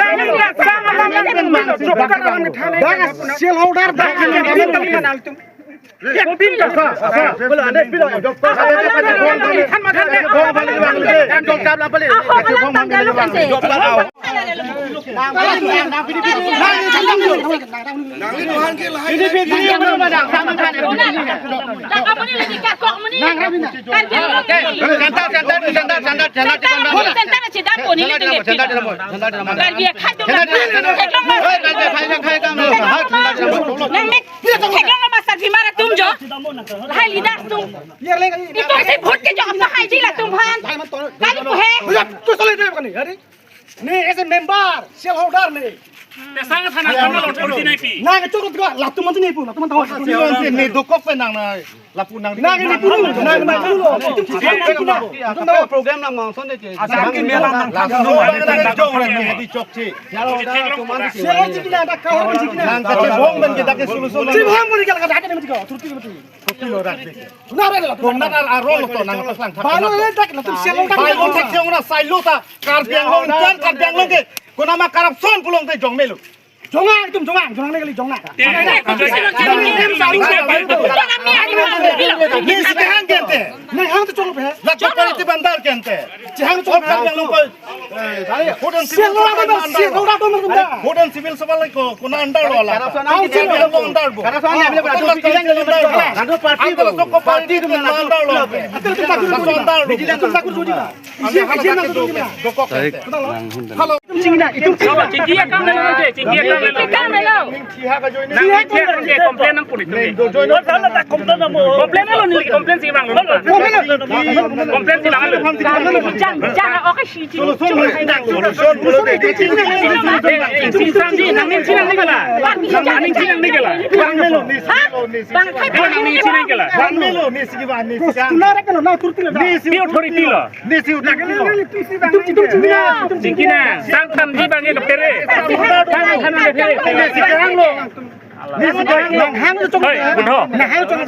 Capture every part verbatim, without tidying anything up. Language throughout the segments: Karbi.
Shareholder, Theklonglo ma sarbimar atum jo. Lahai leaders atum. Itum si vote ke jo apna haiji latum aphan. Kali pu he. Ne, as a member, shareholder ne. Tesang thana thana lo thurti nai pi. Nangchoklo, latum aphan si ne pu, latum aphan tahu. Ne dokok pen nang na, lapu nang. Nang ne pu, nang ne pu lo. Itum si program nang mangson ne che. Asam ke mela nang. Latum nang jong ne di chok che. Shareholder atum aphan si. Shareholder chikina, dak kahor chikina. Nang kachebong pen ke dak ke solution. Chebong pen ke dak ke dak ke mati ko, thurti mati. Thurti lo rak de. Nara la. Kong nara arong to nang pasang thak. Balo le dak latum shareholder. Balo thak jong na silo ta. Karbi Anglong kan Karbi Anglong ke. Konama corruption pulote jong melo. Jongnang itum jongnang, jongnang ne kali jongnang. Nisi kehang kente. Nang hang to cholo pe. Lak party bandar kente. Chehang cholo pe. Karbi Anglong ko. Vote and civil servant under. Vote and civil servant ko, kona under lo la. Council under bo. Under bo. Party under lo. Vigilance. Vigilance. Vigilance. Vigilance. Hello. Itum chingki na, itum chingki na. Chingki akam na lo je, chingki akam na lo. Nang chingki akam ke complain nang puni tu. Complain na lo ni, complain si bang lo. Complain si bang lo. Jan, jan, oke si chingki. Si sam ji, nang ning chinang ni kala. Nang ning chinang ni kala. Ha? Bang khai nang ning chinang kala. Bang melo ni si ba ni. Tuna rek na, na turti na. Ni si authority lo. Nisi utak lo. Itum, itum chingki na. Chingki na. Sang thamji bang ke pere. Sang thamji bang ke pere. Nisi kehang lo. Nang hang lo chong. Hei, Buddho. Nang hang lo chong.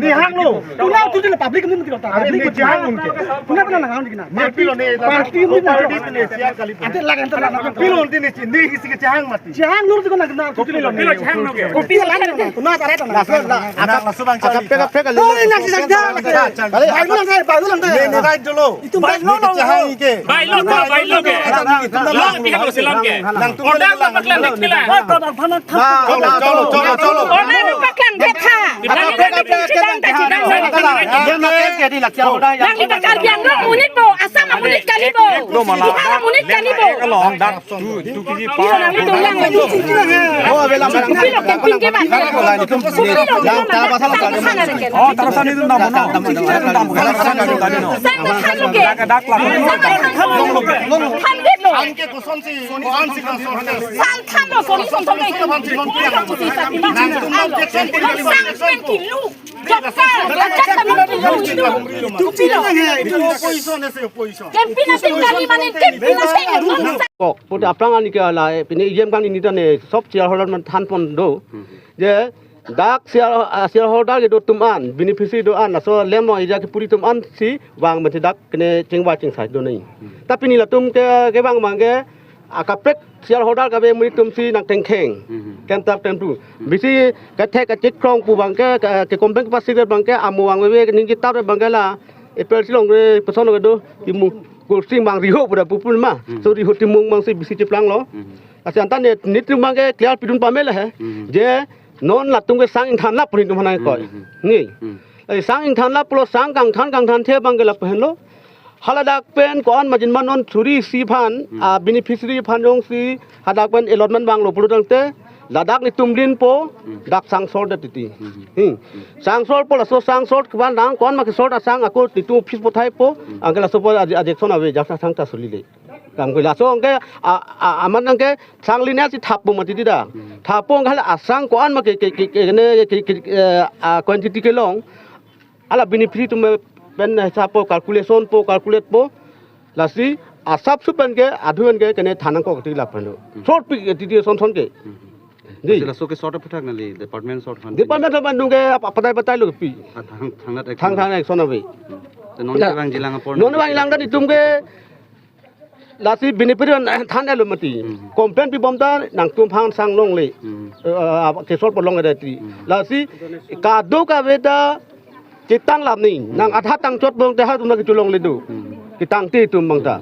Ni hang lo. Tu na tu jile public ni mati kota. Public ni chehang unke. Tu na pernah nang hang di kena. Mati lo ni. Party ni mati. Ante laga ante laga. Pilo ni ni ni hisi ke chehang mati. Chehang lo tu na na tu jile lo. Pilo chehang lo ke. Kopi laga na. Tu na tara tu na. Anak masuk bang. Akap peka peka. Oh, ini nasi sakda. Kali. Baru lang saya, baru lang saya. Ni ni right dulu. Itu baik lo, lo, lo. Baik lo, baik lo ke. Lo pihak lo silam ke. Order lo paklan ke sila. Cholo, cholo, cholo, cholo. Order lo paklan ke tha. Nangli ta Karbi Anglong amonit bo, Assam amonit kali bo. Bihar amonit kali bo. Tu, tu kiji pa. Pilo nangli dong lang lagi. Pilo campaign ke ban. Pilo campaign. Oh, taruh sana itu nama no. Sang khan lo ke. Dak, dak lah. Sang khan lo ke. Khan ke koson si, koan si koson. Sang khan lo, soni son son ke. Sang khan lo. Opposition ase, opposition. Campaign ase, kali mane campaign ase. Kok, pute aphrang ani ke la, pini E M kan ini tane, sob shareholder man than pon do. Je, dak share, ah, shareholder kedo atum an, beneficiary do an, laso lemlo ija kepuri atum an si, vang mati dak kene chingvai chingsai do nai. Ta pini latum ke, kevang mang ke, akaprek shareholder kave amonit atum si nang tengkheng. Mhm. Tem tap tem tu. Bisi kethek kachikkrong pu abang ke, ke, ke company kapasik abang ke, amo vang veve ning kitap abang ke la. Apple si long re, person lo do, kimu, kursi mang riho pu da pupun ma. Mhm. So riho timung mang si bisi cheplang lo. Mhm. Asi anta ne, nitum abang ke clear pidun pame le he. Mhm. Je, non latum ke sang ingthan lap puni tum hanai koi. Mhm. Ni. Mhm. Eh, sang ingthan lap pulo sang kangthan kangthan the abang ke lap henlo. Haladak pen ko-an majin ma non suri isi aphan, Hmm. ah, beneficiary aphan jongsi hadak pen allotment vanglo pulo tangte, ladak netum linpo, Hmm. dak sangsor det titi. Hmm. Hmm. Sangsor po laso sangsor kevan dang ko-an ma kesor asang ako netum office pothaipo, Hmm. anke laso po aje-, ajection ave jaksa sang ta suli le. Kam ke laso anke, a, a, aman anke sang linya si thappo mati tida. Hmm. Thappo anke hala asang ko-an ma ke, ke, ke, ke, ne, ke, ke, eh, ah, quantity kelong. Hala beneficiary atum pen hisap po, calculation po, calculate po. Lasi asap supen ke, adhu pen ke, kene than nangkok ti lapen do. Hmm. Short pi titi son son ke. Hmm. Di. Laso ke short aphuthak nangli, department short aphan. Department short aphan dong ke, apa, patai patai lo pi. Ah, thang, thangnat action. Thang, thang action ave. Hmm. Te non Ya. kevang jilang apor Non nangli. kevang jilang dan itum ke, Lasi beneficiary an than elo mati. Hmm. Complain pibom ta nangtum aphan sang longle. Hmm. Eh, eh, kesor po longle ti. Hmm. Lasi kadokave ta chetang lam ni. Hmm. Nang adha tangchot bom te ha tum na kecho longle do. Hmm. Ketang ti tum bang ta.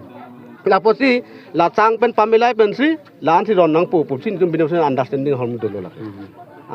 Lapusi la sang pen pamilai pensi la-an si ron nangpo pusi netum beneficiary understanding ahormu dolo la. Hmm.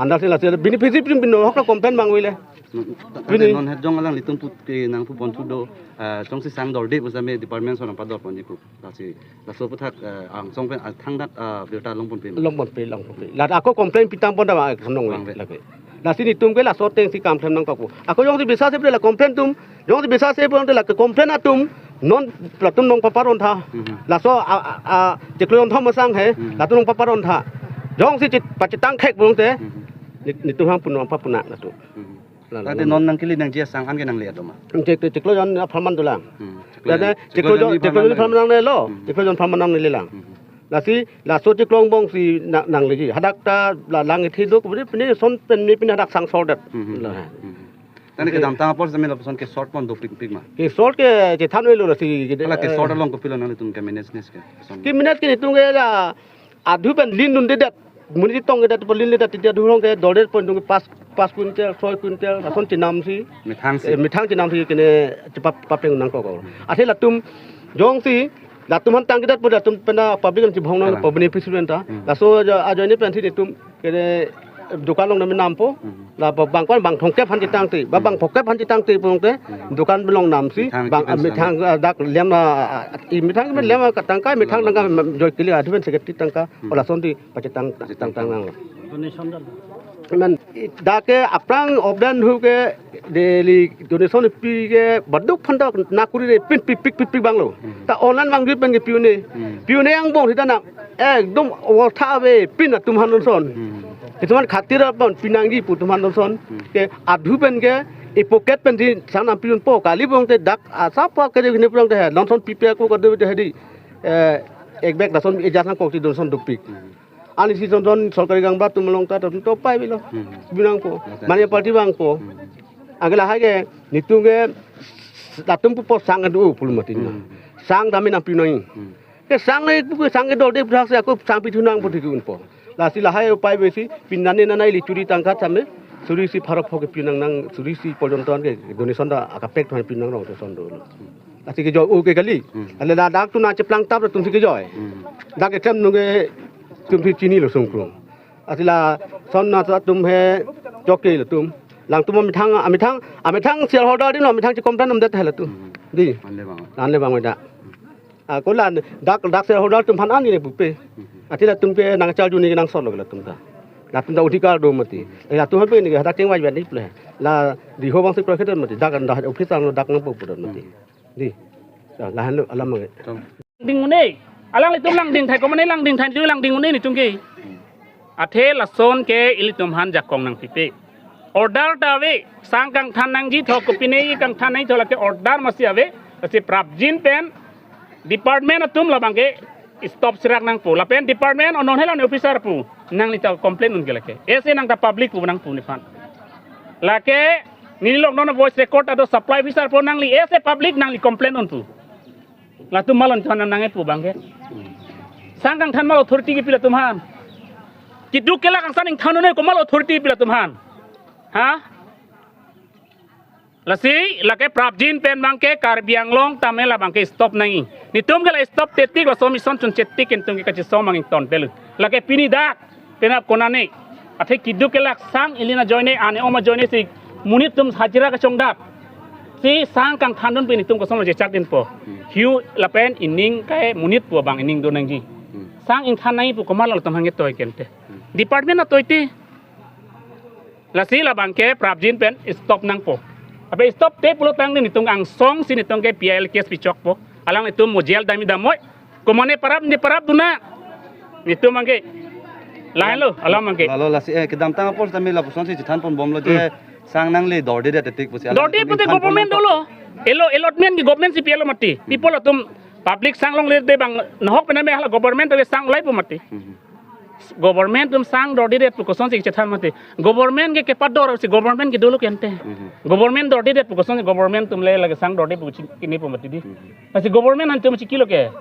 Understanding lasi beneficiary pin bin hok la complain mangvele. Hmm. Pini. Tangte non het jong alanglitum pu ke nangpu pon thu do, eh, jongsi sang dorde pusitame department ason nangpador ponji pu. Lasi, laso aphuthak, eh, angsong pen, ah, thangnat, ah, birta long ponpe ma? Long ponpe, long ponpe. La ako complain pitang pon ta ma, eh, kanong Bang ve. Lake. Lasi netum ke laso ateng si kam klem nangkok pu. Ako jongsi bisa si la complain atum, jongsi bisa si pulote lake complain atum, non latum nangpaparon tha. Mhm. Laso a, a, a, chiklo jon thom asang he, Mhm. latum nangpaparon tha. Jongsi chit, pachetang khek pulote, Mhm. nit-, netum aphan pun nangpapunak latum. Mhm. Lalu Tangte nang- non nangkele nangji asang an ke nangle do ma? Chik, chiklo jon apharman dolang. Hmm, chiklo Tangte jon, chiklo chiklo jon, jon chiklo jon apharman apharman nangle lo. Hmm. Chiklo jon apharman nangle lang. Hmm. Lasi, laso chiklo angbong si na-, nangleji. Hadak ta la lang ithi do, kemudian pini son pen ni pini hadak sangsor det. Hmm. La. Hmm. Tangte kedamtang apor sami lapuson ke short pon dopik pik ma? Ke short ke chethan lo lasi. Hala ke eh, short along kopilo nanglitum ke manage nes ke? Ke manage ke netum ke la adhu pen lin dunde det. Monit tong ke det, pu lin le det, titi adhu along ke dorde pon dung pas, pas quintal, soi quintal, lason chenam si. Methang si. Eh, methang chenam si kene chepa-, papeng nangkok. Athe latum, jongsi, latum aphan tang ke det pu latum pen ta public an chibhong nang Kalang. Pu beneficiary pen ta. Hmm. Laso ajo, ajoine pensi netum, kene dukan along name nampo. Hmm. La ba bang ko-an bang thomkep aphan chetang te, ba bang Hmm. phongkep aphan chetang te pulote, Hmm. dukan along nam si, Methang bang, kipen methang, sang. Ah, dak lem, ah, ah, i methang Hmm. lem, ah, tangka, methang Hmm. tangka, mm, joy kili adhu pen secretary tangka, Hmm. ola son ti pachetang, Pachetang. tang, tang nang. Donation dan. Men, i, dak ke aphrang obdan hu ke daily donation pi ke baduk phan dak nakuri re pin pik pik pik pik bang lo. Hmm. Ta online bang pen ke piu ne. Hmm. Piu ne angbong hita na ekdom awar tha ave pin atum aphan son. Hmm. Ituman khatir apon pinangji pu atum aphan son. Hmm. Ke adhu pen ke i pocket pen di sang nam piun po kali pulote dak asap po ke di ne pulote he. Donation pipe ko kade te he di. Eh, ek bag lason ejat nangkok ti donation dopik. Hmm. Ani si ton ton sorkari gaonbura atum along ta atum to pai bilo. Hmm. Binang po. Masa. Mane party bang po. Hmm. Anke lahai ke netum ke latum pupo sang adu pulo mati na. Hmm. Sang dami nangpi noi. Hmm. Ke sang le pu sang ke dorde puthak si ako sang pithu nang pu thik un po. Lasi lahai upai besi pinane nana ili churi tangka same suri isi pharo pho ke pinang nang suri isi porjonto ke donation ta akapek thon pinang rong son do. Lasi kejoi o ke kali. Hmm. Ale la dak tu nangcheplang tap atum si kejoi. Hmm. Dak ke tem nung ke atum si chinilo sungkrung. Lasi lason na atum he chok ke latum. Langtum amethang amethang amethang shareholder di no amethang che complain um det hela tu. Hmm. Di. Anle bang. Anle bang da. Ah, ko la dak dak shareholder atum aphan ani le pupe. Athe latum ke nangcharju ni nang solo latum ta. Latum ta odhikar do mati. Eh, latum aphan pen ke hadak kengvai vani ple. La diho bang si prokhet mati. Dak dak office ang dak nang pu pu mati. Di. Lahenlo alam nge. Langding un-e. Alanglitum langding thai ko mane langding thai tu langding un-e netum ke. Athe lason ke ilitum aphan jakong nangpipe. Order ta ave, sang kangthan nangji tho kopine kangthan nangji tho lake order masi ave, lasi prapjin pen department atum labang ke stop sirak nangpo. Lapen department onon helan officer pu, nangli ta complain un ke lake. Ese nang ta public pu nangpu nephan. Lake neli lok non voice record ado supply officer pu nangli ese public nangli complain un pu. Latum malon than nang nangpu abang ke. Sang kangthan mal authority kepi latum aphan. Keduk kelak angsong ingthan un-e ko mal authority kepi latum aphan. Ha? Lasi lake prapjin pen abang ke Karbi Anglong tame labang ke stop nangji. Netum ke la stop tetik laso mission chun chetik netum ke kachesong abang ington pelu. Lake pini dak penap konane. Athe keduk kelak sang ili na joine ane oma joine si monit atum hajira kachongdat. Si sang kangthan dun pen netum kosonlo jechak din po. Hmm. Hiu lapen ining kai monit pu abang ining do nangji. Hmm. Sang ingthan nangji pu komat latum aphan nge toi kente. Hmm. Department atoi ti. Lasi labang ke prapjin pen stop nangpo. Ape stop te pulo tangte netum angsong si netum ke P I L case pichokpo. Alanglitum mo jail dami damnoi. Ko mane parap ne parap dun na. Netum abang ke. Lahenlo, alam abang ke. Lalo lasi, eh, kedamtang apor tame lapuson si chethan ponbomlo je, hmm, sang nangli dorde det tik pusi. Dorde pute government dolo. Elo allotment ke government si pilo mati. Hmm. People atum public sang longle te abang nahok pen ame hala government te sang ulai po mati. Hmm. Government atum sang dorde det pu kosonsi chethan mati. Government ke kepador si government ke dolo kente. Mhm. Government dorde det pu kosonsi government atum le lake sang dorde pu chi-, kini po mati di. Mhm. Lasi government atum chikilo ke.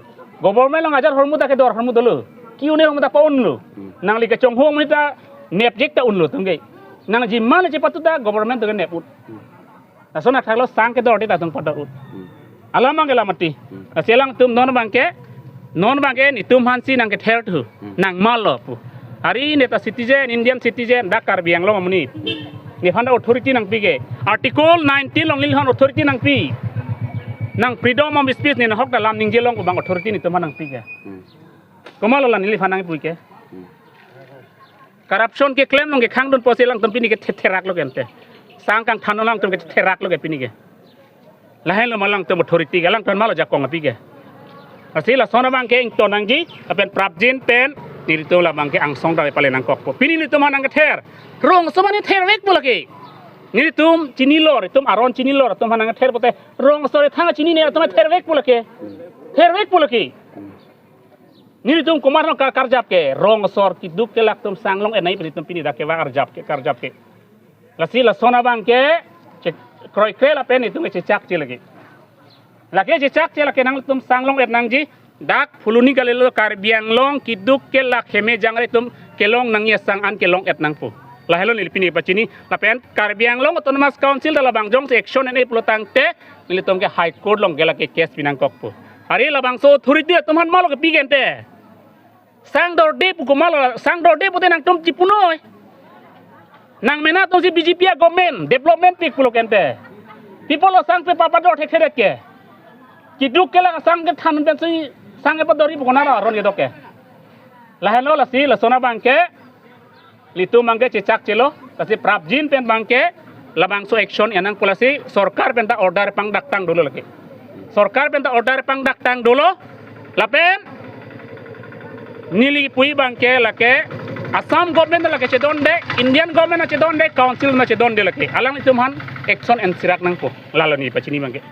Government along ajar hormu ta kedor hormu dolo. Ki-un-e hormu ta pa-unlo. Mhm. Nangli kechonghu amonit ta nepjek ta unlo atum ke. Nangji mane chepatu ta government atum ke nep un. Mhm. Lason athaklo sang kedor di ta atum pador un. Hmm. Alam abang ke la mati. Hmm. Lasi alangtum non abang ke, non abang ke netum aphan si nangkether thu. Hmm. Nangmalo pu. Ari ne ta citizen, Indian citizen, dak Karbi Anglong amonit. Nephan ta authority nangpi ke. Article nineteen along neliphan authority nangpi. Nang freedom of speech ne nahok ta lam ningje long pu abang authority netum aphan nangpi ke. Hmm. Komatlo la neliphan nangpi ke. Hmm. Corruption keklem along kekhang dun pusi alangtum pini ke the-, therak lo kente. Sang kangthan alangtum ke therak lo ke pini ke. Lahenlo ma alangtum authority ke alangtum malo jakong api ke. Lasi lason abang ke ington nangji, lapen prapjin pen, nelitum labang ke angsong dave pale nangkokpo. Pini netum aphan nangkether. Rongso mane thervek pu lake. Nelitum chinilo, netum aron chinilo, netum aphan nangkether pote. Rongso re thang chinine, netum thervek pu lake. Thervek pu lake. Nelitum komat nang ka-, karjap ke, rong asor keduk kelak atum sang long-et nangji pu netum pini dak kevang arjap ke, karjap ke. Lasi lason abang ke, che-, kroikre lapen netum ke chechakche lagi. Lake chechakche lake nangtum sang long-et nangji, dak Phuloni kalilo Karbi Anglong keduk kelak heme jangre atum kelong nangji asang an kelong-et nangpo. Lahelo neli pini pachini, lapen Karbi Anglong Autonomous Council ta labang jongsi action en-e pulo tangte, nelitum ke High Court along ke lake case pi nangkokpo. Ari labangso authority atum aphan malo kepi kente. Sang dorde pu komatlo, sang dorde pute nangtum chipunoi. Nang mena atum si B J P a-government, development pik pulo kente. People lo sang pe papador thekthedet ke. Keduk kelak asang kethan pensi sang kepadorji pu konat aron kedok ke. Lahenlo lasi lason abang ke. Nelitum abang ke chechakchelo, lasi prapjin pen abang ke labangso action en nangpo lasi sorkar pen ta order pangdaktang dolo lake. Sorkar pen ta order pangdaktang dolo, lapen neli pu abang ke lake Assam government lake chedonde, Indian government chedonde, council ma chedonde lake. Alanglitum aphan action en sirak nangpo, lalo neli pachini abang ke.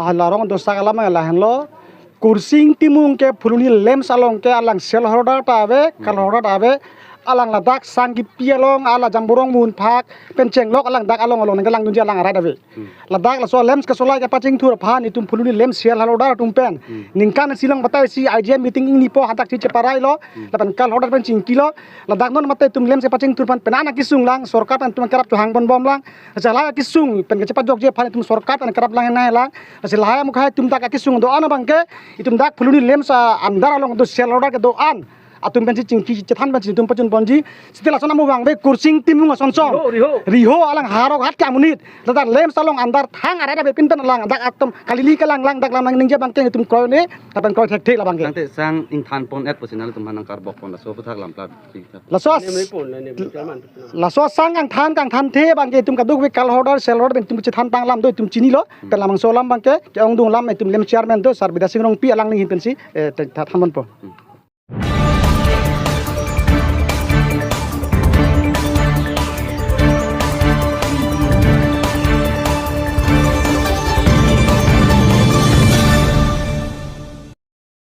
Hala rong dosak alam lahenlo. Kursing Timung ke Phuloni LAMPS along ke alang sale holder ta ave, card holder ta ave. Alang ladak sang kipi along, ala Jamborong Munphak pen chenglok alang dak along along nangkelangdunji alang arat ave. Ladak laso LAMPS kesolai kepachingthur aphan itum Phuloni LAMPS sale holder atum pen ningkan isi along batai isi I G M meeting ingnipo hadak si cheparailo. Lapen card holder pen chingkilo. Ladak non mate itum LAMPS kepachingthur aphan penang kesung lang, sorkar pen itum kerap chohang ponbom lang. Lasi lahai kesung pen kachepajokji aphan itum sorkar pen kerap lang henai lang. Lasi lahai amukhai itum dak kesung do-an abangke itum dak Phuloni LAMPS a-under along do sale holder kedo-an atum pensi chingki chethan pensi itum pachun ponji. Seta lason amu abang ave Kursing Timung asonson. Riho, riho. Riho alang harok hat ke amonit. Ladak LAMPS along under thang arat ave pinpen alang dak atum kalili kelang lang dak lam nangji abangke itum kroine, lapen kroi thekthe labangke. Tangte sang ingthan pon-et pusi nanglitum aphan nangkarbok pon laso aphuthak lam plat. Laso as-, laso sang kangthan kangthanthe abangke itum kadokave card holder, sale holder pen itum chethantang alam do itum chinilo. Pen labangso alam abangke ke-ongdung alam itum LAMPS chairman do Sar Bidya Sing Rongpi alang ninghin pensi, eh, te-, tha-, than ponpo.